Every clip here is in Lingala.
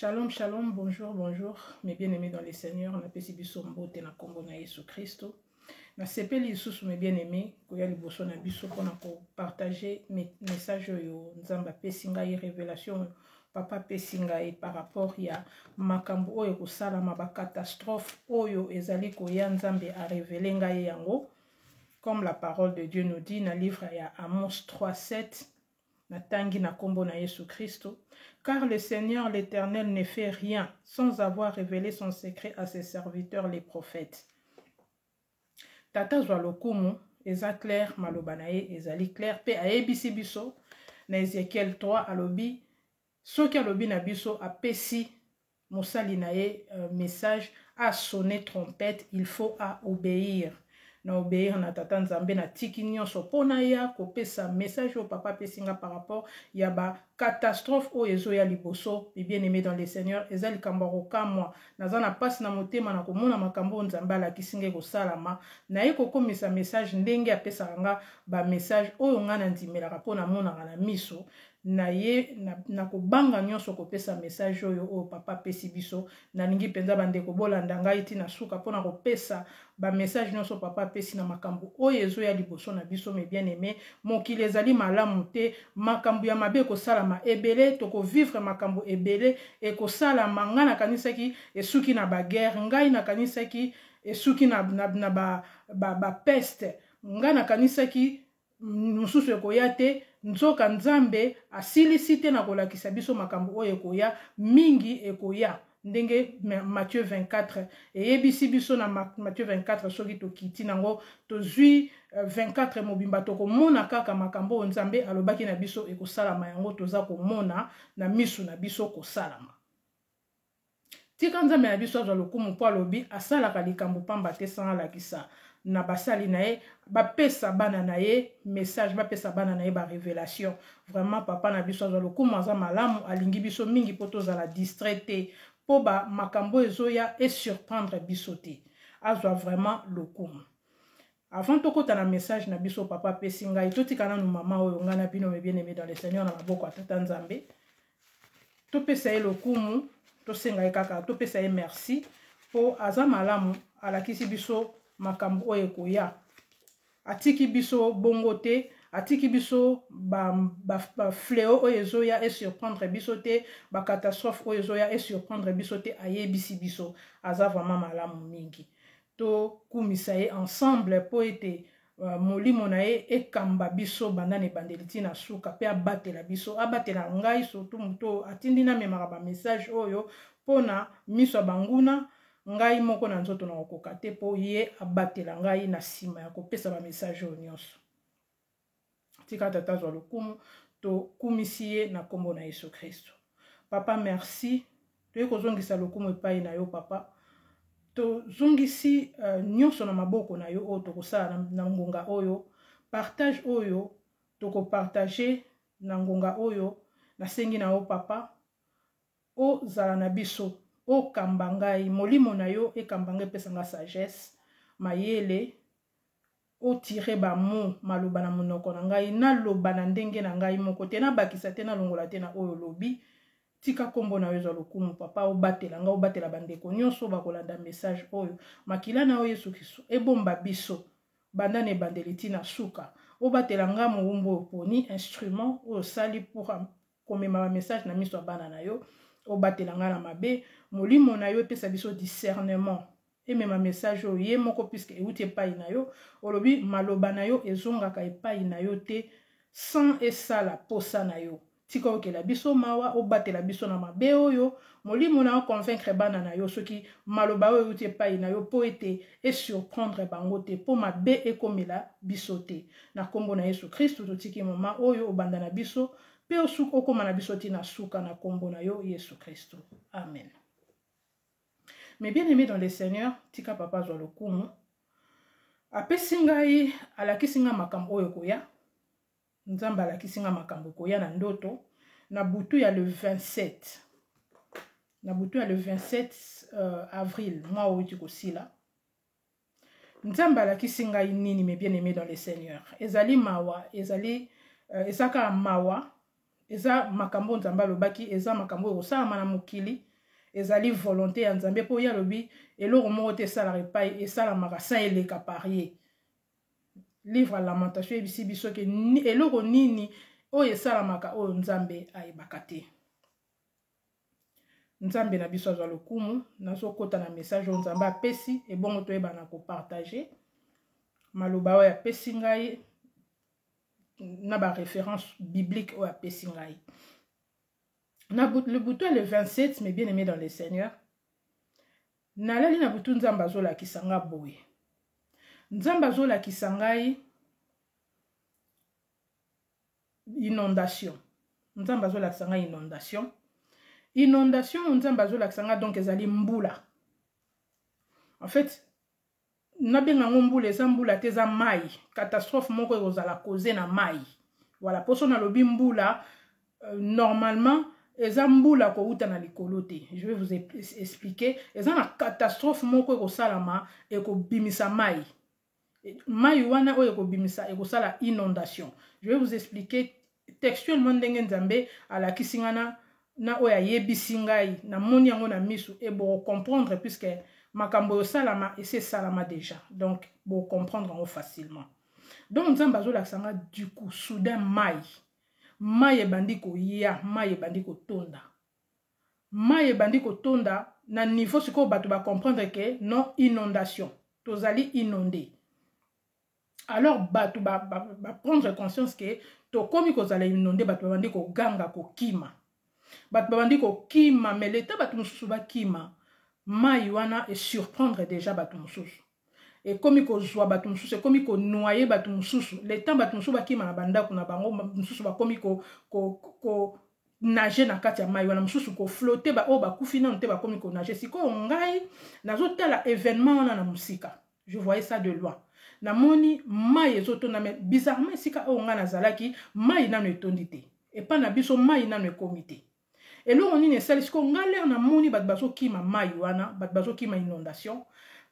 Shalom, shalom, bonjour, bonjour, mes bien-aimés dans le Seigneur, napesi biso mbote na kombo na Yesu Kristo. Nasepeli lisusu mes bien-aimés koya liboso na biso mpona kopartage message oyo Nzambe apesi ngai, révélation oyo papa apesi ngai par rapport ya makambo oyo ekosalama, bacatastrophe oyo ezali koya. Nzambe arevele ngai yango comme la parole de Dieu nous dit na livre ya Amos 3:7. Natangi na kombo na Yesu Kristo: Car le Seigneur l'Éternel ne fait rien sans avoir révélé son secret à ses serviteurs les prophètes. Tata zwa lokumu, eza clair, maloba na ye ezali clair mpe ayebisi biso na Ezekiel 3, alobi soki alobi na biso, apesi mosali na ye message asonne trompette, il faut a obéir. Na obéir na tata Nzambe, natiki nyonso mpo na ya kopesa message oyo papa apesi nga par rapport ya bacatastrophe oyo ezoya liboso. Bien aimé dans le Seigneur, eza likambo ya kokamwa. Naza na mpasi na motema na komona makambo oyo Nzambe alakisi ngai kosalama. Naye kokomisa message ndenge apesaka nga bamessage oyo ngai nandimelaka mpo namonaka na miso na ye. Na kobanga nyonso kopesa message oyo papa apesi biso. Nalingi mpenza bandeko bolanda ngai ntina suka mpona kopesa bamessage nyonso papa apesi na makambo oyo ezoya liboso na biso. Mes bien aimé, mokili ezali malamu te, makambo ya mabe ekosalama ebele, tokovivre makambo ebele ekosalama. Ngai nakanisaki esuki na baguerre, ngai nakanisaki esuki na bapeste, ba ngai nakanisaki mosusu ekoya te. Nzoka Nzambe asilisi te na kolakisa biso makambo oyo ekoya mingi, ekoya ndenge Matthieu 24 eyebisi biso. Na Matthieu 24, soki tokiti nango, tozwi 24 mobimba, tokomona kaka makambo oyo Nzambe alobaki na biso ekosalama. Yango toza komona na misu na biso kosalama. Tika Nzambe na biso azwa lokumu, mpo alobi asalaka likambo pamba te sans alakisa na basali na ye, bapesa bana na ye message, bapesa bana na ye barévélation. Vraiment, papa na biso azwa lokumu, aza malamu, alingi biso mingi mpo tozala distrait te, mpo bamakambo ezoya esurprendre biso te. Azwa vraiment lokumu. Avant tokɔta na message na biso papa apesi ngai, totika nanu mama oyo ngai na bino, mes bien aimé dans le Seigneur, na maboko ya tata Nzambe. Topesa ye lokumu, tosenga ye kaka, topesa ye merci mpo aza malamu, alakisi biso makambo oyo ekoya, atiki biso bongo te, atiki biso bafléau ba oyo ezoya esurprendre biso te, bacatastrophe oyo ezoya esurprendre biso te. Ayebisi biso, aza vraiment malamu mingi. Tokumisa ye ensemble mpo ete molimo na ye ekamba biso banda na ebandeli ntina suka, mpe abatela biso, abatela ngai surtout, moto atindi namemaka bamessage oyo, mpona miso ya banguna. Ngai moko na nzoto na kokoka te, mpo ye abatela ngai na nsima ya kopesa bamessage oyo nyonso. Tika tata azwa lokumu, tokumisi ye na nkombo na Yesu Kristo. Papa, merci. Toye kozongisa lokumu epai na yo, papa. Tozongisi nyonso na maboko na yo oyo tokosala na ngonga oyo, partage oyo tokopartage na ngonga oyo. Nasengi na yo, papa, ozala na biso, okamba ngai, molimo na yo ekamba ngai, epesa nga sagesse, mayele, otire bamo maloba na monoko na ngai, naloba na ndenge na ngai moko te, nabakisa te, nalongola te na oyo olobi. Tika nkombo na yo ezwa lokumu, papa. Obatela ngai, obatela bandeko nyonso bakolanda message oyo. Makila na yo Yesu Kristo ebomba biso banda na ebandeli ntina suka. Obatela ngai, mowumbu oyo poni, instrument oyo osali pour komema bamessage na miso ya bana na yo. Obatela ngai na mabe. Molimo na yo epesa biso discernement, emema message oyo ye moko, puisque euti epai na yo. Olobi maloba na yo ezongaka epai na yo te sans esala posa na yo. Tika okela biso mawa, obatela biso na mabe oyo. Molimo na yo convaincre bana na yo soki maloba oyo euti epai na yo, mpo ete esurprendre bango te, mpo mabe ekomela biso te. Na nkombo na Yesu Kristu, totiki moma oyo, obanda na biso mpe okóma na biso ntina suka, na nkombo na yo Yesu Kristu, amen. Mes bien-aimés dans le Seigneur, tika papa azwa lokumu. Apesi ngai, alakisi ngai makambo oyo ekoya. Nzambe alakisi ngai makambo ekoya na ndoto na butu ya le 27, na butu ya le 27 avril, mwa oyo euti kosila. Nzambe alakisi ngai nini, mes bien-aimés dans le Seigneur? Ezali mawa, ezali eza kaka mawa. Eza makambo Nzambe alobaki, eza makambo oyo ekosalama na mokili. Ezali volonté ya Nzambe mpo ye alobi eloko moko te esalaka epai esalamaka sans eleka par ye. Livre ya Lamentation eyebisi biso ke eloko nini oyo esalamaka oyo Nzambe ayebaka te. Nzambe na biso azwa lokumu. Nazokota na message oyo Nzambe apesi, ebongo toyebana kopartage maloba oyo apesi ngai na ba référence biblique oyo apesi ngai. Na le butu ya le 27, mes bien-aimés dans le Seigneur, nalali na butu, Nzambe azolakisa nga boye. Nzambe azolakisa ngai inondation. Nzambe azolakisa ngai inondation. Inondation oyo Nzambe azolakisa ngai, donc ezali mbula. En fait, nabenga yango mbula, eza mbula te, eza mai. Catastrophe moko ekozala cause na mai. Voilà, mposo nalobi mbula, normalement eza mbula kowuta na likolo te. Je vais vous expliquer. Eza na catastrophe moko ekosalama, ekobimisa mai. Mai wana oyo ekobimisa ekosala inondation. Je vais vous expliquer textuellement ndenge Nzambe alakisi nga na oyo ayebisi ngai, namoni yango na misu e bokocomprendre, puisque makambo oyo esalama esi esalama déjà, donc bokocomprendre yango facilement. Donc Nzambe azolakisa nga, du coup, soudain mai ebandi koya, mai ebandi kotonda, mai ebandi kotonda na niveau sikoyo bato bacomprendre ke non, inondation, tozali inondé. Alors bato baprendre ba conscience ke tokomi kozala inondé. Bato babandi koganga, kokima, bato babandi kokima. Mais leta bato mosusu bakima, mai wana esurprendre déjà bato mosusu, ekomi kozwa bato mosusu, ekomi konoyer bato mosusu. Le temps bato mosusu bakima na bandako na bango, mosusu bakomi ko nager na kati ya mai wana, mosusu koflotter. Oyo bakufi nano te bakomi konager. Sikoyo ngai nazotala événement wana na mosika, je voyais ça de loin. Namoni mai ezotonda, mais bizarrement esika oyo ngai nazalaki, mai nano etondi te. Epai na biso mai nano ekomi te. Eloko nini esali sikoyo ngai lere namoni bato bazokima mai wana, bato bazokima inondation,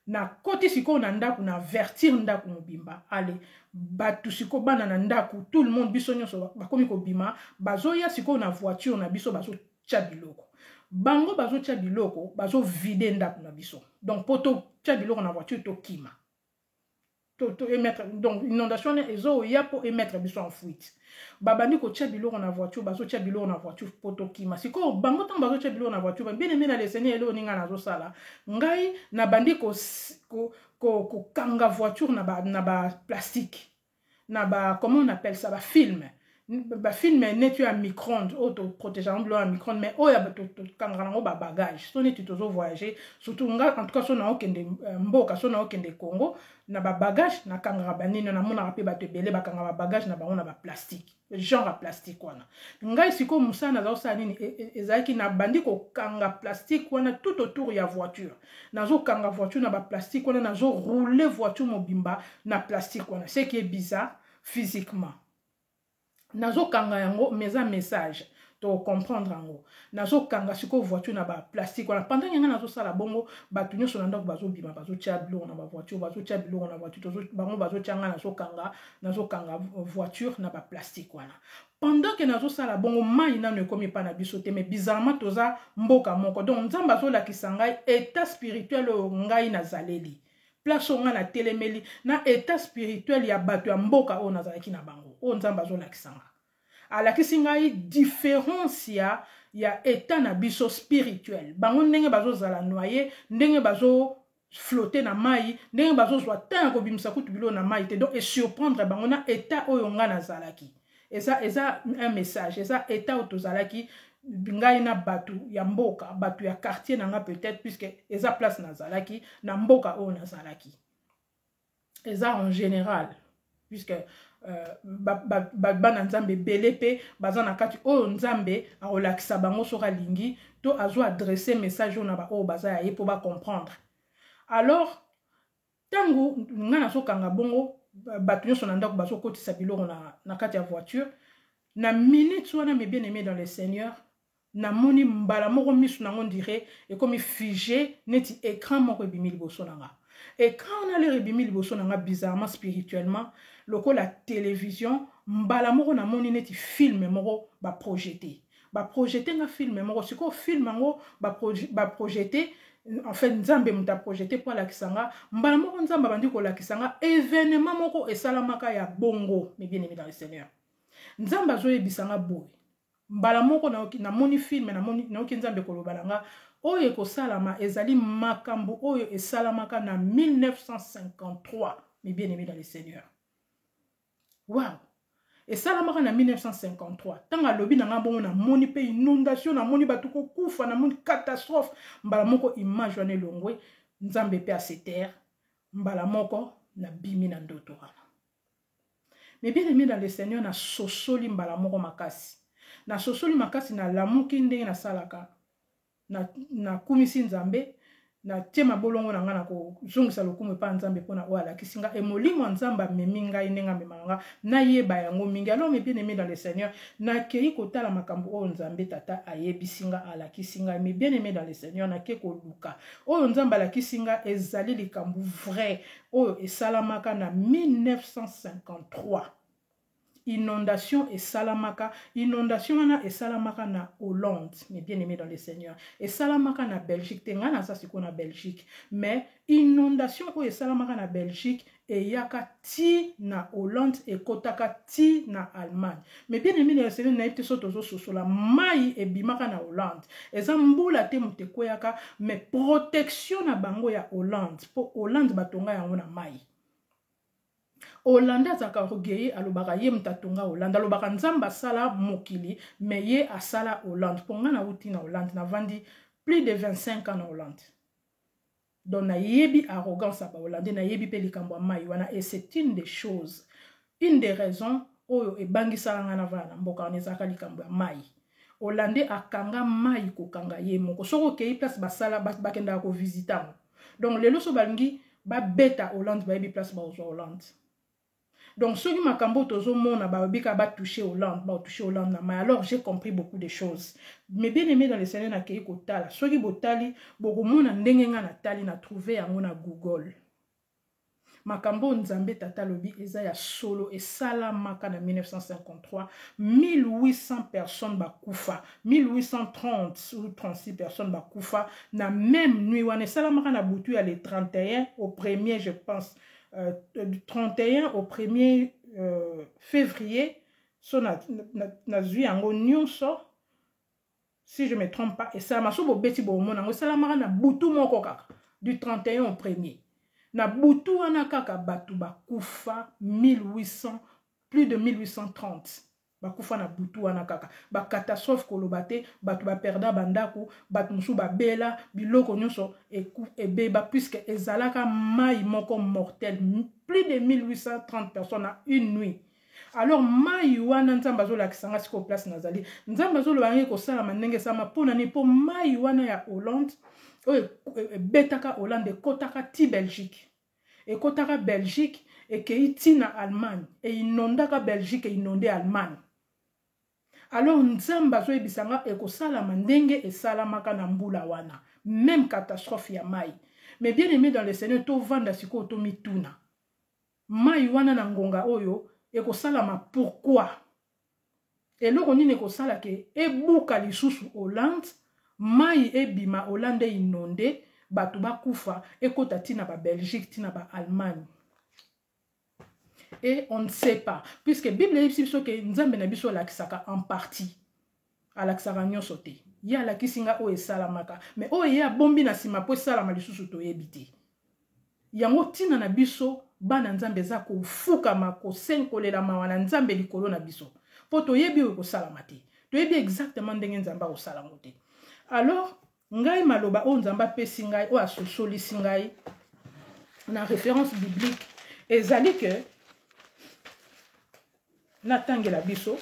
nakoti sikoyo na ndako, na avertir ndako mobimba. Ale bato sikoyo, bana na ndako, tout le monde, biso nyonso bakomi kobima, bazoya sikoyo na voiture na biso, bazotya biloko. Bango bazotya biloko, bazovider ndako na biso, donc mpo totya biloko na voiture, tokima, to emettre. Donc inondation wana ezoya mpo emettre biso en fuite. Babandi kotia biloko na voiture, bazotia biloko na voiture mpo tokima. Sikoyo bango ntango bazotia biloko na voiture, bien aimé na le Seigneur, eloko nini ngai nazosala? Ngai nabandi kokanga voiture na baplastique, na ba, comment on appelle ça, bafilm, bafilm neti oyo ya micro-ondes, oyo toprotégeaka biloko ya micro-ondes, mais oyo tokangaka nango babagage so neti tozovoyage. Surtout nga, en tout cas, so naokende mboka, so naokende Congo, na babagage nakangaka banini. Namonaka mpe bato ebele bakangaka babagage na bango na baplastique, genre ya plastique wana. Ngai sikoyo mosala naza kosala nini? Ezalaki nabandi kokanga plastique wana tout autour ya voiture. Nazokanga voiture na baplastique wana, nazorouler voiture mobimba na plastique wana, ce qui est bizarre physiquement. Nazokanga yango, mais eza message, tocomprendre yango. Nazokanga sikoyo voiture na baplastique wana. Pendant ngai nazosala bongo, bato nyonso na ndako bazobima, bazotia biloko na bavoiture, bazotia biloko na voiture. Bango bazotia, ngai nazokanga voiture na baplastique wana. Pendant ke nazosala bongo, mai nano ekomi epai na biso te, mais bizarrement toza mboka moko. Donc Nzambe azolakisa ngai état spirituel oyo ngai nazaleli, place oyo ngai natelemeli, na état spirituel ya bato ya mboka oyo nazalaki na bango. Oyo Nzambe azolakisa nga, alakisi ngai différence ya état na biso spirituel. Bango ndenge bazozala noyés, ndenge bazo flotte na mai, ndenge bazozwa temps ya kobimisa kutu biloko na mai te, donc esurprendre bango na état oyo ngai nazalaki. Eza un message, eza état oyo tozalaki, ngai na bato ya mboka, bato ya quartier na nga peut-être, puisque eza place nazalaki, na mboka oyo nazalaki. Eza en général, puisque bana Nzambe ebele mpe baza na kati oyo Nzambe akolakisa bango soki alingi to azwa adresse message oyo na baoyo baza ya ye mpo bacomprendre. Alors ntango ngai nazokanga bongo, bato nyonso na ndako bazokotisa biloko na kati ya voiture. Na minute wana, mes bien aimé dans le Seigneur, namoni mbala moko miso nango ndire ekomi figé, neti écran moko ebimi liboso na nga. Écran wana lere ebimi liboso na nga, bizarrement, spirituellement, lokola télévision, mbala moko namoni neti film moko baprojeter. Baprojete nga film moko. Sikoyo film yango baprojete, en fait Nzambe moto aprojete mpo alakisa nga. Mbala moko Nzambe abandi kolakisa nga événement moko esalamaka ya bongo. Mes bien aimé dans le Seigneur, Nzambe azoyebisa nga boye. Mbala moko namoni film, nayoki Nzambe koloba na nga: oyo ekosalama ezali makambo oyo esalamaka na 1953. Mes bien aimé dans le Seigneur, wow, esalamaka na 1953. Ntango alobi na nga bongo, namoni mpe inondation, namoni bato kokufa, namoni catastrophe. Mbala moko image wana elongwe, Nzambe mpe asetere. Mbala moko nabimi na ndoto wana. Mais bien aimé dans le Seigneur, nasosoli mbala moko makasi, nasosoli makasi. Nalamuki ndenge nasalaka, nakumisi Nzambe, natie mabolongo na ngai na kozongisa lokumu epai ya Nzambe mpona oyo alakisi nga. E molimo ya Nzambe amemi ngai ndenge amemaka nga, nayeba yango mingi. Alors, mes bien aimé dans le Seigneur, nakei kotala makambo oyo Nzambe Tata ayebisi nga, alakisi ngai. Mes bien aimé dans le Seigneur, nake koluka oyo Nzambe alakisi nga. Ezali likambo vrai oyo esalamaka na 1953. Inondation esalamaka, inondation wana esalamaka na Hollande. Mais bien aimé dans le Seigneur, esalamaka na Belgique te. Ngai naza sikoyo na Belgique, mais inondation oyo esalamaka na Belgique eyaka ti na Hollande, ekotaka ti na Allemagne. Mais bien aimé dans le Seigneur, nayebi te so tozososola. Mai ebimaka na Hollande, eza mbula te moto ekweyaka, mais protection na bango ya Hollande, mpo Hollande batonga yango na mai. Hollande azalaka orgueilleux, alobaka ye moto atonga Hollande, alobaka Nzambe asala mokili, mais ye asala Hollande. Mpo ngai nauti na Hollande, navandi plus de 25 ans na Hollande, donc nayebi arrogance ya Bahollandais, nayebi mpe likambo ya mai wana. Et c'est une des choses, une des raisons oyo ebangisaka ngai navanda na mboka wana, ezalaka likambo ya mai. Hollandais akanga mai kokanga ye moko. Soki okei place basala, bakendaka kovisite yango. Donc lelo so balingi babeta Hollande, bayebi place bakozwa Hollande. Donc soki makambo tozomona, balobi kaka batouche Hollande, batouche Hollande na mai. Alors j'ai compris beaucoup de choses, mais bien aimé dans le Seigneur, nakei kotala. Soki botali, bokomona ndenge ngai natali, na trouve yango na Google. Makambo oyo Nzambe Tata alobi eza ya solo, esalamaka na 1953. 1800 personnes bakufa, 1830 ou 36 personnes bakufa na même nuit wana. Esalamaka na butu ya le 31 au premier, je pense, du 31 au 1er février. So nazwi na yango nyonso, si je me trompe pas, esalama. So bobeti, bomona yango, esalamaka na butu moko kaka, du 31 au premier. Na butu wana kaka bato bakufa 1800, plus de 1830 bakufa na butu wana kaka. Bacatastrophe koloba te, bato baperda bandako, bato mosusu babela, biloko nyonso ebeba, puisque ezalaka mai moko mortel, plus de 1830 personnes na une nuit. Alors mai wana, Nzambe azolakisa nga sikoyo place nazali. Nzambe azoloba ngai kosalama ndenge esalama. Mpo na nini? Mpo mai wana ya Hollande oyo ebetaka Hollande ekɔtaka ti Belgique, ekɔtaka Belgique, ekei ti na Allemagne, einondaka Belgique, einonde Allemagne. Alors Nzambe azoyebisa nga ekosalama ndenge esalamaka na mbula wana, même catastrophe ya mai. Mais bien aimé dans le Seigneur, tovanda sikoyo, tomituna: mai wana na ngonga oyo ekosalama pourquoi? Eloko nini ekosala ke ebuka lisusu Hollande, mai ebima Hollande, einonde, bato bakufa, ekota ntina Babelgique, ntina Baallemagne? Et on ne sait pas, puisque Bible eyebisi biso ke Nzambe na biso alakisaka en partie, alakisaka nyonso te. Ye alakisi nga oyo esalamaka, mais oyo ye abombi na nsima mpo esalama lisusu, toyebi te. Yango ntina na biso bana Nzambe eza kofukama, kosenkolela mawa na Nzambe likolo na biso, mpo toyebi oyo ekosalama te, toyebi exactement ndenge Nzambe akosala yango te. Alors ngai, maloba oyo Nzambe apesi ngai, oyo asosolisi ngai na référence biblique, ezali ke natangela biso.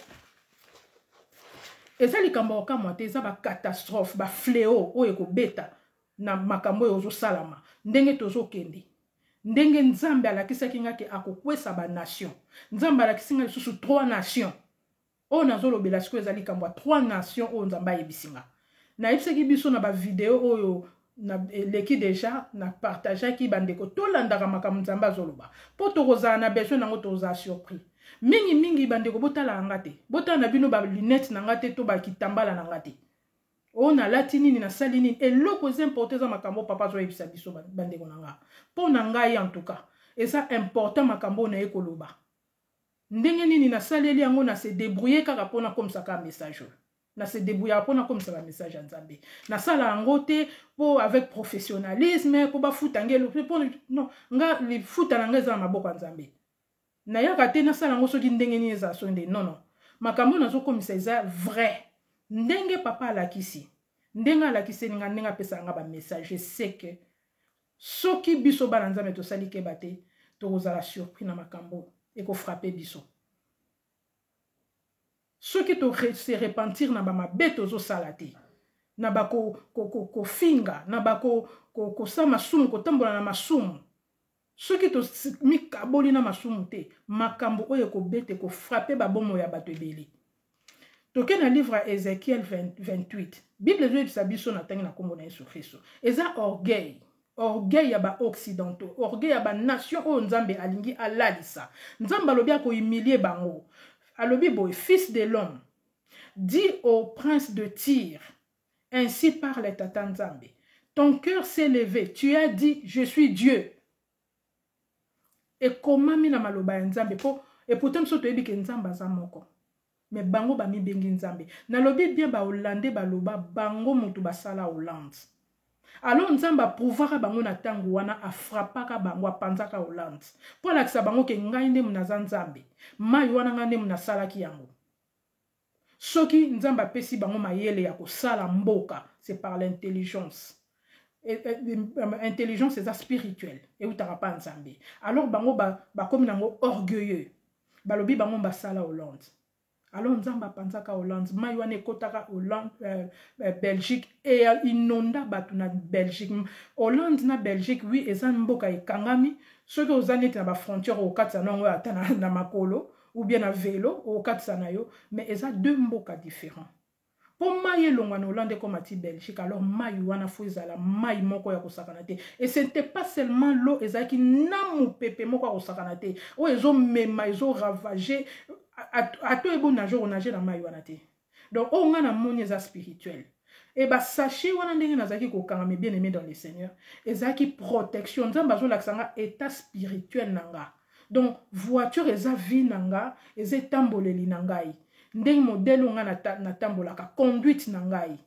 Eza likambo ya kokamwa te, eza bacatastrophe, bafléau oyo ekobeta na makambo oyo ozosalama ndenge tozokende. Ndenge Nzambe alakisaki nga ke akokwesa banation, Nzambe alakisi nga lisusu trois nations. Oyo nazolobela sikoyo eza likambo ya trois nations oyo Nzambe ayebisi nga. Nayebisaki biso na bavideo oyo na eleki deja, na partageaki. Bandeko, tolandaka makambo Nzambe azoloba, mpo tokozala na besoin nango, tokozala surpris. Mingi mingi bandeko botala nga te. Botala na bino ba lunettes na nga te to ba kitambala na nga te. Oyo nalati nini nasali nini eloko eza important eza makambo papa azoyebisa biso bandeko na nga. Mpo na ngai en tout cas eza important makambo oyo naye koloba. Ndenge nini nasaleli yango na se débrouiller kaka mpo nakomisa kaka message oyo. Na se débrouillaka mpo nakomisa ba message ya Nzambe. Nasala yango te mpo avec professionnalisme mpo bafuta nge mpo non nga lifuta na nga eza na maboko ya Nzambe. Nayaka te nasala yango soki ndenge nini ezala soki ndenge non non. Makambo oyo nazokomisa eza vrai. Ndenge papa alakisi, ndenge alakiseli nga, ndenge apesaka nga ba message, je sais que soki biso bana Nzambe tosali keba te, tokozala surpris na makambo ekofrappe biso. Soki to se repentir na ba mabe tozosala te, na ba kofinga, na ba kosala masumu, kotambola na masumu, soki tomikaboli na masumu te, makambo oyo ekobeta ekofrappe babomoi ya bato ebele. Toke na livre ya Ezekiel 28. Bible ezoyebisa biso na tangi na kombo na Yesu Kristo. Eza orgueil. Orgueil ya ba occidentaux, orgueil ya ba nation oyo Nzambe alingi alalisa. Nzambe alobi ako humilier bango. Alobi boye, fils de l'homme, dis au prince de Tyr, ainsi parle Tata Nzambe. Ton cœur s'est levé, tu as dit, je suis Dieu. Ekomami na maloba ya Nzambe po et pourtant biso toyebi ke Nzambe aza moko. Mais bango bamibengi Nzambe. Nalobi bien ba Hollandais baloba bango mutu basala Hollande. Alors Nzambe aprouvaka bango na tango wana, afrappaka bango, apanzaka Hollande. Po alakisa bango ke ngai nde naza Nzambe. Mayi wana ngai nde nasalaki yango. Soki Nzambe apesi bango mayele ya kosala mboka, c'est par l'intelligence. Intelligence eza spirituelle, eutaka pa Nzambe. Alors bango bakomi nango orgueilleux. Balobi bango basala Hollande. Alors Nzambe apanzaka Hollande, mai wana ekotaka Hollande, Belgique et inonda bato na Belgique. Hollande na Belgique, oui, eza mboka ekangami. Soki oza neti na ba frontière okatisa nango ata na makolo ou bien na vélo okatisa na yo, mais eza deux mboka différents. Po mai elongwa na Hollande ekoma ti Belgique, alors mai wana fo ezala mai moko ya kosakana te. Et ce n'était pas seulement l'eau, ezalaki na mopepe moko ya kosakana te. Oyo ezomema, ezoravage, ato ebo nager, onager na mai wana te. Donc oyo nga namoni eza spirituel. Et ba sachet wana ndenge nazalaki kokanga, mes bien-aimés dans le Seigneur, ezalaki protection. Nzambe azolakisa nga état spirituel na nga. Donc voiture eza vie na nga, eza etamboleli na ngai. Ndenge modèle oyo nga natambolaka, conduite na ngai.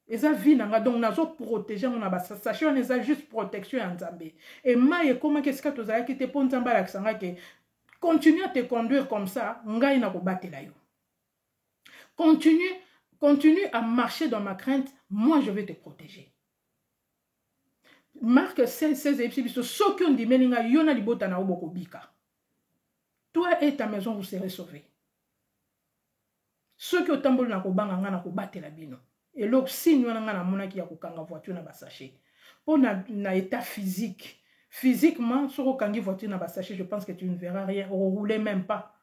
Eza vie na nga, donc nazo protéger ngo na ba sachet wana, eza juste protection ya Nzambe. Et mai ekomaki esika tozalaki te mpo Nzambe alakisa nga ke continue à te conduire comme ça, ngai nakobatela yo. Continue, continue à marcher dans ma crainte, moi je vais te protéger. Marc 16, 16 eyebisi biso, soki ondimeli ngai, yo na libota na yo bokobika. Toi et ta maison, vous serez sauvés. Soki otamboli na kobanga ngai, na kobatela bino. Eloko signe wana ngai namonaki ya kokanga voiture na ba sachet. Po na état physique. Physiquement, soki okangi voiture na ba sachet, je pense que tu ne verras rien, orouler même pas.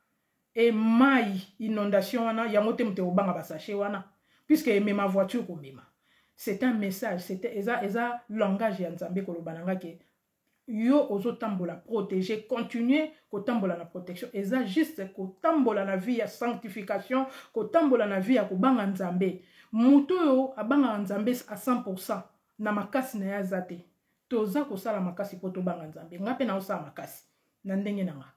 Et mai inondation wana yango te moto obanga ba sachet wana, puisque emema voiture komema. C'est un message, c'est eza langage ya Nzambe koloba na nga ke yo ozotambola protéger, continuer kotambola na protection. Eza juste kotambola na vie ya sanctification, kotambola na vie ya kobanga Nzambe. Moto oyo abangaka Nzambe à 100% na makasi na ye aza te. Toza kosala makasi po tobanga Nzambe. Nga pe naosala makasi na ndenge na nga.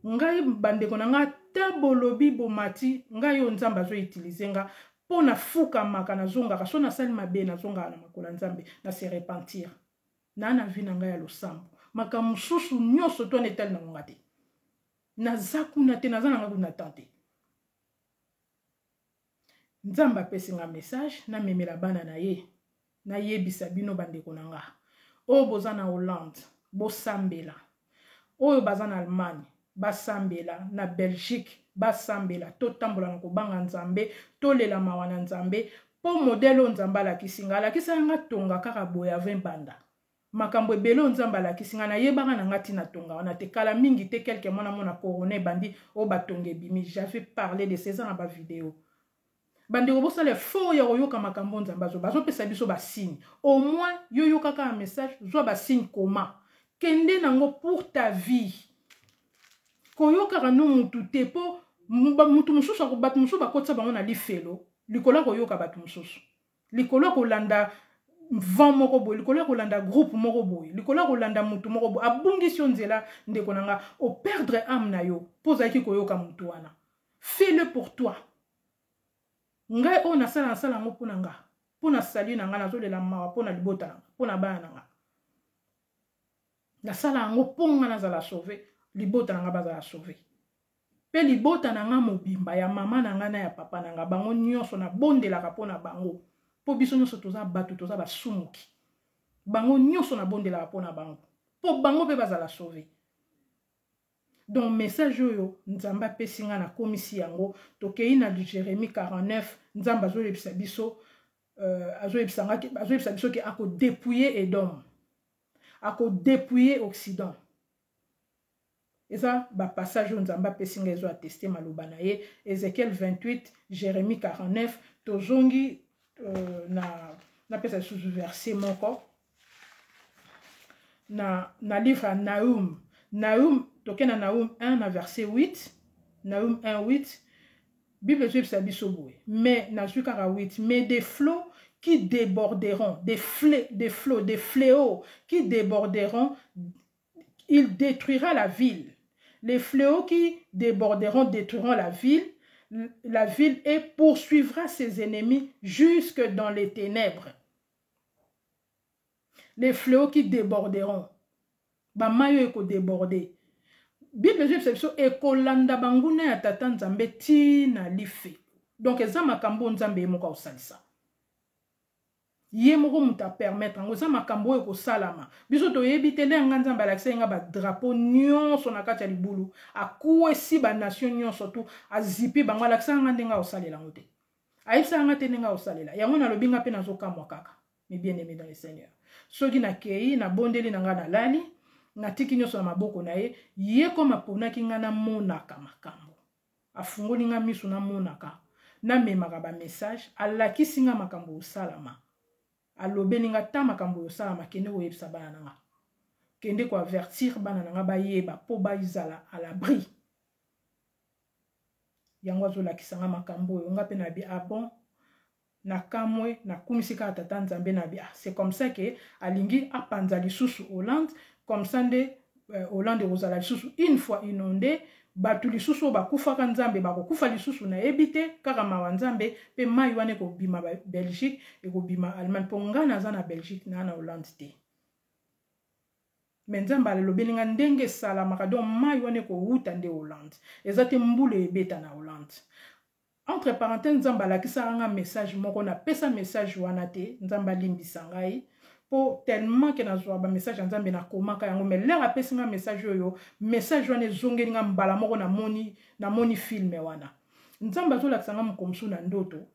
Ngai bandeko na nga ata bolobi bomati, ngai oyo Nzambe azo utiliser nga po nafukamaka, nazongaka. So nasali mabe, nazongaka na makolo ya Nzambe, na se repentir. Na vie na ngai ya losambo. Makambo mosusu nyonso to wana etali nango nga te. Naza kuna te, naza na nga kuna tan te. Nzambe apesi nga message, namemela bana na ye. Nayebisa bino bandeko na nga. Oyo boza na Hollande, bosambela. Oyo baza na Allemagne, basambela. Na Belgique, basambela. Totambola na kobanga Nzambe, tolela mawa na Nzambe. Po modèle oyo Nzambe alakisi nga, alakisaka nga tonga kaka boye avant banda. Makambo ebele oyo Nzambe alakisi nga, nayebaka na nga ntina tonga wana te. Kala mingi te, quelques mois namona corona ebandi, oyo batonga ebimi. J'avais parlé de ça, eza na ba vidéo. Bandeko bosala effort ya koyoka makambo Nzambe azopesa biso ba signe. Au moins yo yokaka un message, zwa ba signe koma. Kende nango pour ta vie. Koyokaka no mutu te, mpo mutu mosusu, bato mosusu bakotisa bango na lifelo likolo ya koyoka bato mosusu, likolo ya kolanda vent moko boye, likolo ya kolanda groupe moko boye, likolo ya kolanda mutu moko boye. Abungisi yo nzela, ndeko na nga, operdre âme na yo mpo ozalaki koyoka mutu wana. Fais-le pour toi. Ngai oyo nasala, nasala yango mpo na nga, mpo na salut na nga. Nazolela mawa mpo na libota na nga, mpo na bana na nga. Nasala yango mpo nga nazala sauvé, libota na nga bazala sauvé, mpe libota na nga mobimba, ya mama na nga na ya papa na nga, bango nyonso nabondelaka mpo na bango, mpo biso nyonso toza bato, toza basumuki. Bango nyonso nabondelaka mpo na bango, mpo bango mpe bazala sauvé. Donc message oyo Nzambe apesi nga, nakomisi yango. Tokei na Jérémie 49. Nzambe azoyebisa biso, azoyebisa biso ke akodépouiller Edom, akodépouiller Occident. Eza bapassage oyo Nzambe apesi ngai, ezo attester maloba na ye. Ézéchiel 28, Jérémie 49. Tozongi na napesa lisusu verset moko na livre ya Nahum. Nahum, toke na Nahum 1 na verset 8. Nahum 1 8, Bible ezoyebisa biso boye, mais nazwi kaka 8: "Mais des flots qui déborderont, des flots, des fléaux qui déborderont, il détruira la ville. Les fléaux qui déborderont détruiront la ville et poursuivra ses ennemis jusque dans les ténèbres." Les fléaux qui déborderont, bamai oyo ekodéborde, Bible ezoyebisa biso ekolanda banguna ya Tata Nzambe ntina life. Donc eza makambo oyo Nzambe ye moko akosalisa, ye moko moto apermettre yango. Eza makambo oyo ekosalama, biso toyebi te. Ndenge nga Nzambe alakisaki nga badrapeau nyonso na kati ya libulu, akwesi banation nyonso tu, azipi bango, alakisaka nga ndenge akosalela yango te, ayebisaka nga te ndenge akosalela yango. Nalobi nga mpe nazokamwa kaka. Mes bien-aimés dans le Seigneur, soki nakei, nabondeli na nga, nalali, natiki nyonso na maboko na ye. Ye koma aponaki nga namonaka makambo, afungoli nga miso, namonaka, namemaka bamessage. Alakisi nga makambo osalama, alobeli nga ta makambo oyo osalama: "Kende koyebisa bana na nga, kende koavertir bana na nga, bayeba mpo bazala à l'abri." Yango azolakisa nga makambo oyo. Nga mpe nabi: "Ah bon." Nakamwe, nakumisi kaka Tata Nzambe. Na bi: "Ah, c'est comme ça ke alingi apanza lisusu Hollande." Comme ça nde Hollande ekozala lisusu une fois inondé. Bato lisusu oyo bakufaka, Nzambe, bakokufa lisusu, nayebi te. Kaka mawa Nzambe. Mpe mai wana ekobima Belgique, ekobima Allemagne, mpo ngai naza na Belgique, naa na Hollande te. Me Nzambe alobeli nga ndenge esalamaka. Donc mai wana ekowuta nde Hollande, eza te mbula ebeta na Hollande. Entre parenthèse, Nzambe alakisaka nga message moko, napesa message wana te, Nzambe alimbisa ngai, mpo tellement ke nazwa bamessage ya Nzambe, nakomaka yango. Mais l'heure apesi nga message oyo, message wana ezongeli nga mbala moko. Namoni film wana Nzambe azolakisa nga moko mosusu na ndoto.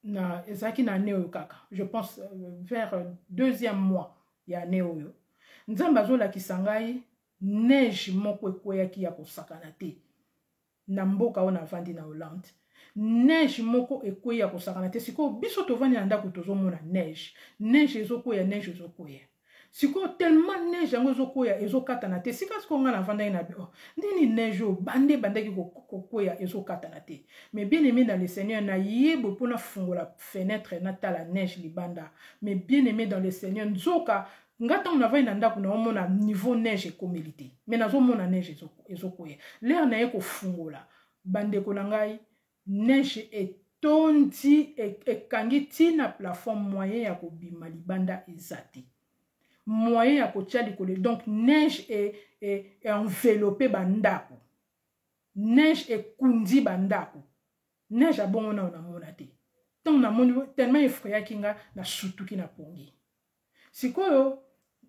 Na ezalaki na année oyo kaka, je pense vers deuxième mois ya année oyo. Nzambe azolakisa ngai neige moko ekweyaki ya kosakana te na mboka oyo navandi, na Hollande. Neige moko ekwei ya kosakana te. Sikoyo biso tovandi na ndako, tozomona neige, neige ezokweya, neige ezokweya. Sikoyo tellement neige yango ezokweya, ezokatana te. Sika sikoyo ngai navandaki na oh, ndini neige oyo bande ebandaki kokweya, ezokatana te. Mais bien aimé dans le Seigneur, nayebwe mpo nafungola fenêtre, natala neige libanda. Mais bien aimé dans le Seigneur, nzoka nga ntango navandi na ndako, naomona niveau neige ekomeli te, mais nazomona neige ezokweya. L'heure naye kofungola, bandeko na ngai, neige etondi, ekangi ntina plafond. Moyen ya kobima libanda eza te, moyen ya kotia likolo. Donc neige enveloppe bandako, neige ekundi bandako. Neige abongo nao namona te. Ntango namoni, tellement effrayaki nga, nasutuki na pongi. Sikoyo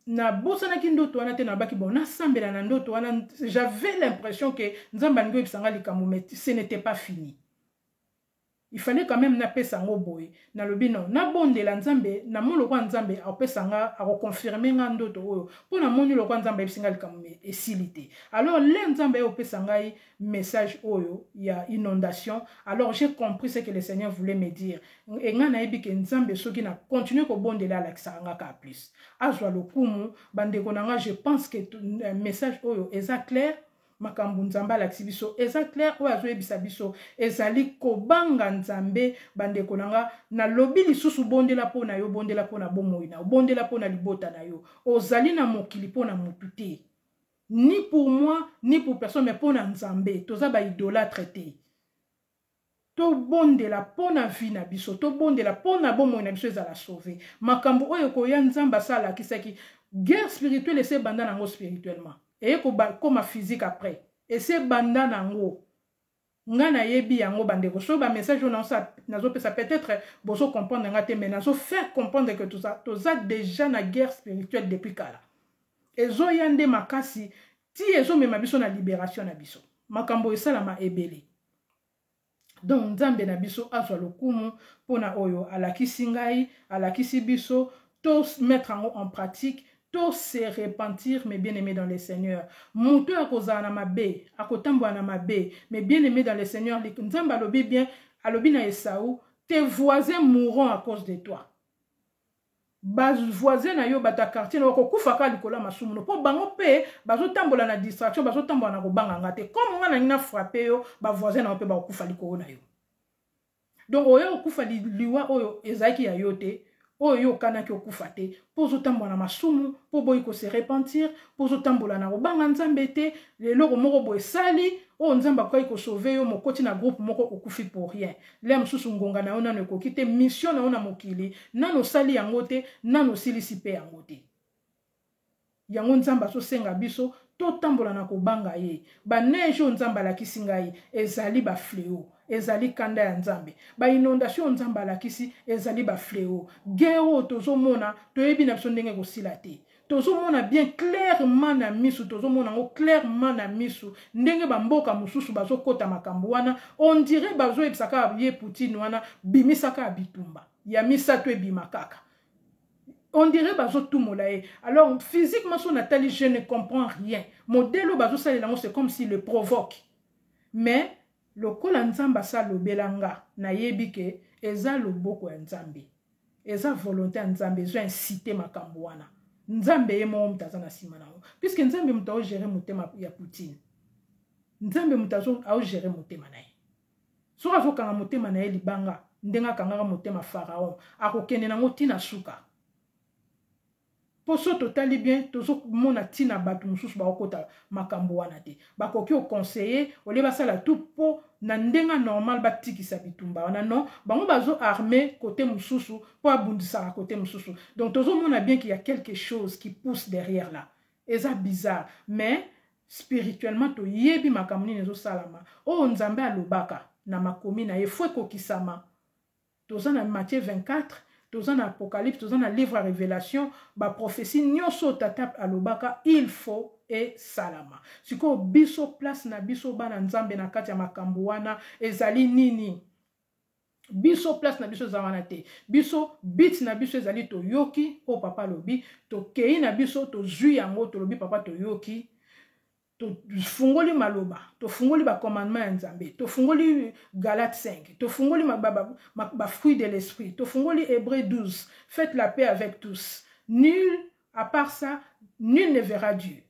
nabosanaki ndoto wana te. Nabaki: "Bon, nasambela na ndoto wana." J'avais l'impression ke Nzambe alingi oyebisa nga likambo, mais ce n'était pas fini, il fallait quand même napesa yango boye. Nalobi: "Non, nabondela Nzambe." Namoni lokwa Nzambe akopesa nga, akoconfirmer nga ndoto oyo, mpo namoni lokwa Nzambe ayebisi nga likambo esili te. Alors le Nzambe ayopesa ngai message oyo ya inondation, alors j'ai compris ce que le Seigneur voulait me dire. E ngai nayebi ke Nzambe, soki na continue kobondela, alakisaka nga kaka plus. Azwa lokumu. Bandeko na nga, je pense que message oyo eza clair. Makambo Nzambe alakisi biso eza clair, oyo azoyebisa biso ezali kobanga Nzambe. Bandeko na nga, nalobi lisusu, bondela mpo na yo, bondela mpo na bomoi na yo, bondela mpo na libota na yo. Ozali na mokili mpo na mutu te, ni pour moi ni pour personne, mais mpo na Nzambe. Toza baidolâtre te. Tobondela mpo na vie na biso, tobondela mpo na bomoi na biso ezala sauvé. Makambo oyo ekoya, Nzambe asa alakisaki guerre spirituelle ese ebanda nango spirituellement, eye koma physique après. Ese ebanda nango, nga nayebi yango. Bandeko, soki bamessage oyo nazopesa, peut-être bozo comprendre nga te, mais nazo faire comprendre que toza, toza déjà na guerre spirituelle depuis kala. Ezoya nde makasi ti ezomema biso na libération na biso. Makambo esalama ebele. Donc Nzambe na biso azwa lokumu mpona oyo alakisi ngai, alakisi biso. To mettre yango en pratique, to se repentir, mes bien-aimés dans le Seigneur. Moto oyo akozala na mabe, akotambola na mabe, mes bien-aimés dans le Seigneur, Nzambe alobi bien, alobi na Esau: "Tes voisins mourront à cause de toi." Bavoisin na yo, bato ya quartier na bakokufa kaka likolo ya masumu no, mpo bango mpe bazotambola na distraction, bazotambola na kobanga nga te. Comme nga nangi na frappe yo, bavoisin na yo mpe bakokufa likolo na yo. Donc oyo okufa liwa oyo ezalaki ya yo te, oyo yo okanaki okufa te, mpo ozotambola na masumu, mpo boyi kose repentir, mpo ozotambola na kobanga Nzambe te. Eloko moko boye esali oyo Nzambe akokaki kosauver yo, mokoti na groupe moko, okufi pour rien. Le mosusu ngonga na yo nano ekoki te, mission na yo na mokili nano osali yango te, nano osilisi mpe yango te. Yango Nzambe azosenga biso totambola na kobanga ye. Baneige oyo Nzambe alakisi ngai ezali bafléau, ezali kanda ya Nzambe. Bainondation oyo Nzambe alakisi ezali bafléau. Guerre oyo tozomona, toyebi na biso ndenge kosila te. Tozomona bien clairement na misu, tozomona yango clairement na misu, ndenge bamboka mosusu bazokɔta makambo wana. On dirait bazoyebisa kaka ye Poutine wana: "Bimisa kaka bitumba ya misato, ebima kaka." On dirait bazotumola ye. Alors physiquement, so natali, je ne comprends rien. Modèle oyo bazosalela yango, c'est comme s'il le provoque. Mais lokola Nzambe asalobela nga, nayebi ke eza loboko ya Nzambe, eza volonté ya Nzambe ezo incite makambo wana. Nzambe ye moko moto aza na nsima nango, puisque Nzambe moto aogérer motema ya Poutine. Nzambe moto aogérer motema na ye. Soki azokanga motema na ye libanga ndenge akangaka motema Pharaon, akokende nango ntina suka. Mpo so totali bien, tozomona ntina bato mosusu bakokota makambo wana te. Bakoki oconseiller olie basala tout mpo na ndenge normal batikisa bitumba wana. Non, bango bazo arme côté mosusu mpo abundisaka côté mosusu. Donc tozomona bien qu'il y a quelque chose qui pousse derrière là. Eza bizarre, mais spirituellement toyebi makambo nini ezosalama. Oyo Nzambe alobaka na makomi na ye faut ekokisama. Toza na Matthieu 24, toza na Apocalypse, toza na livre ya Révélation. Baprophétie nyonso tata alobaka, il faut esalama. Sikoyo biso, place na biso bana Nzambe na kati ya makambo wana ezali nini? Biso, place na biso eza wana te. Biso, but na biso ezali toyoki oyo papa alobi, tokei na biso, tozwi yango, tolobi: "Papa, toyoki." Tofungoli maloba, tofungoli bacommandement ya Nzambe, tofungoli Galate 5, tofungoli bafruit de l'esprit, tofungoli Hébreu 12, "Faites la paix avec tous, nul à part ça nul ne verra Dieu."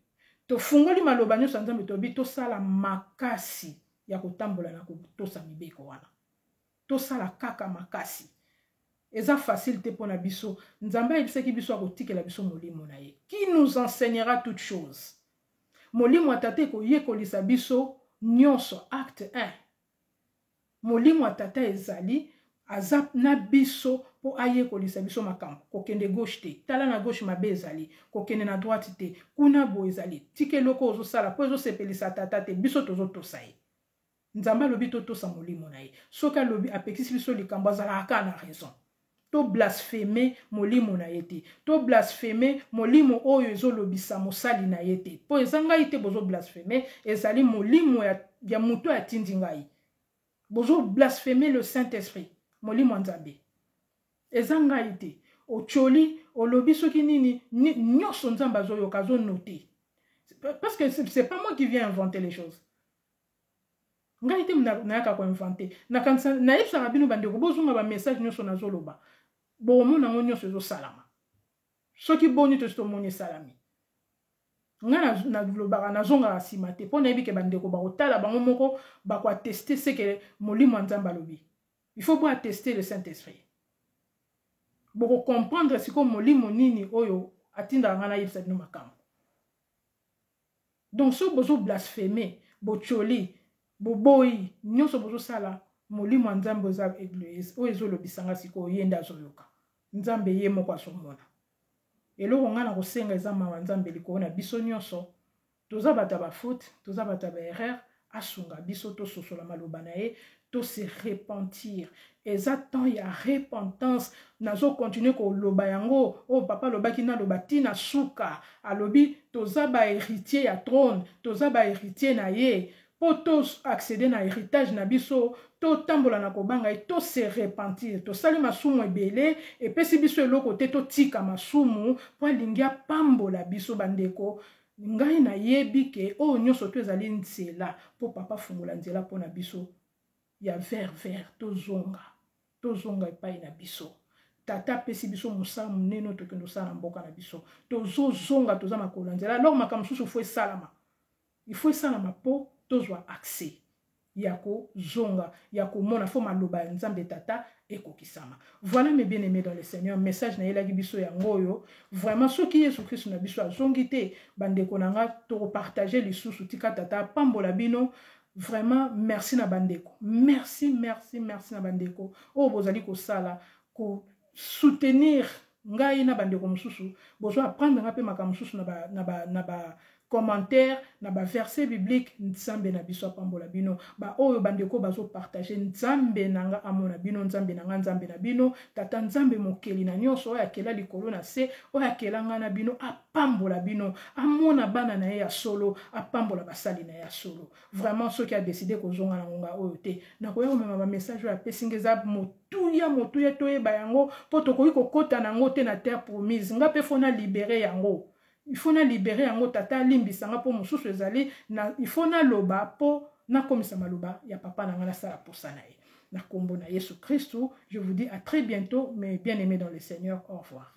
Tofungoli maloba nyonso ya Nzambe, toyebi tosala makasi ya kotambola na kotosa mibeko wana. Tosala kaka makasi, eza facile te mpo na biso. Nzambe ayebisaki biso akotikela biso molimo na ye qui nous enseignera toute chose. Molimo ya tata ekoyekolisa biso nyonso, Acte 1. Molimo ya tata ezali, aza na biso mpo ayekolisa biso makambo. Kokende gauche te, tala na gauche mabe ezali, kokende na droite te, kuna boye ezali. Tika eloko ozosala mpo ezosepelisa tata te. Biso tozotosa ye. Nzambe alobi totosa molimo na ye. Soki alobi, apekisi biso likambo, azalaka kaka na raison. Toblasphème molimo na ye te, toblasphème molimo oyo ezolobisa mosali na ye te, mpo eza ngai te bozoblasphème, ezali molimo ya moto oyo atindi ngai. Bozoblasphème le saint esprit molimo ya Nzambe, eza ngai te. Otioli, olobi soki nini nyonso, Nzambe azoyoka, azonote, parce que c'est pas moi qui viens inventer les choses. Ngai te nayaka koinventer. Nakanisa nayebisaka bino, bandeko, bozonga bamessage nyonso nazoloba, bomona yango nyonso ezosalama. Soki boni, tosi tomoni esalami. Nga nalobaka, nazongaka nsima te, mpo nayebi ke bandeko bakotala bango moko, bakoatteste ce que molimo ya Nzambe alobi. Il faut boatteste le Saint Esprit, bokocomprendre sikoyo molimo nini oyo atindaka ngai nayebisa bino makambo. Donc soki bozo blaspheme, botioli, boboyi nyonso bozosala, molimo ya Nzambe oyo ezolobisa nga sikoyo, ye nde azoyoka. Nzambe ye moko azomona. Eloko ngai na kosenga eza mawa Nzambe likolo na biso nyonso. Toza bato ya bafaute, toza bato ya baerreur. Asunga biso tososola maloba na ye, tose repentir. Eza temps ya repentance. Nazokontinue koloba yango oyo papa alobaki, naloba ntina suka. Alobi toza bahéritier ya trône, toza bahéritier na ye. Mpo to accéder na héritage na biso, totambola na kobanga ye, to se repentir. Tosali masumu ebele, epesi biso eloko te. Totika masumu mpo alingi apambola biso. Bandeko, ngai nayebi ke oyo nyonso to ezali nzela mpo papa fungola nzela mpona biso ya vers vers tozonga, tozonga epai na biso. Tata apesi biso mosala monene oyo tokende osala na mboka na biso. Tozozonga, toza makolo na nzela. Alors makambo mosusu faut esalama, il faut esalama mpo tozwa accès ya kozonga, ya komona. Faut maloba ya Nzambe Tata ekokisama. Voilà, mes bien aimés dans le Seigneur, message nayelaki biso yango oyo. Vraiment, soki Yesu Kristu na biso azongi te, bandeko na nga, tokopartage lisusu. Tika Tata apambola bino. Vraiment merci na bandeko, merci, merci, merci na bandeko oyo bozali kosala kosoutenir ngai na bandeko mosusu. Bozwa apprendre nga mpe makambo mosusu na ba commentaire, na baverset biblique. Nzambe na biso apambola bino. Baoyo bandeko bazopartage, Nzambe na nga amona bino. Nzambe na nga, Nzambe na bino, Tata Nzambe mokeli na nyonso, oyo akela likolo na se, oyo akela ngai na bino, apambola bino. Amona bana na ye ya solo, apambola basali na ye ya solo. Vraiment, soki adécider kozonga na ngonga oyo te, nakoya komema bamessage oyo apesi nga. Eza motuya, motuya. Toyeba yango mpo tokoki kokɔta nango te na terre promise. Nga mpe faut na libérer yango, il faut na libérer yango. Tata alimbisa nga mpo mosusu ezali na, il faut naloba mpo nakomisa maloba ya papa na nga, nasala posa na ye. Na nkombo na Yesu Kristu, je vous dis à très bientôt, mes bien aimés dans le Seigneur. Au revoir.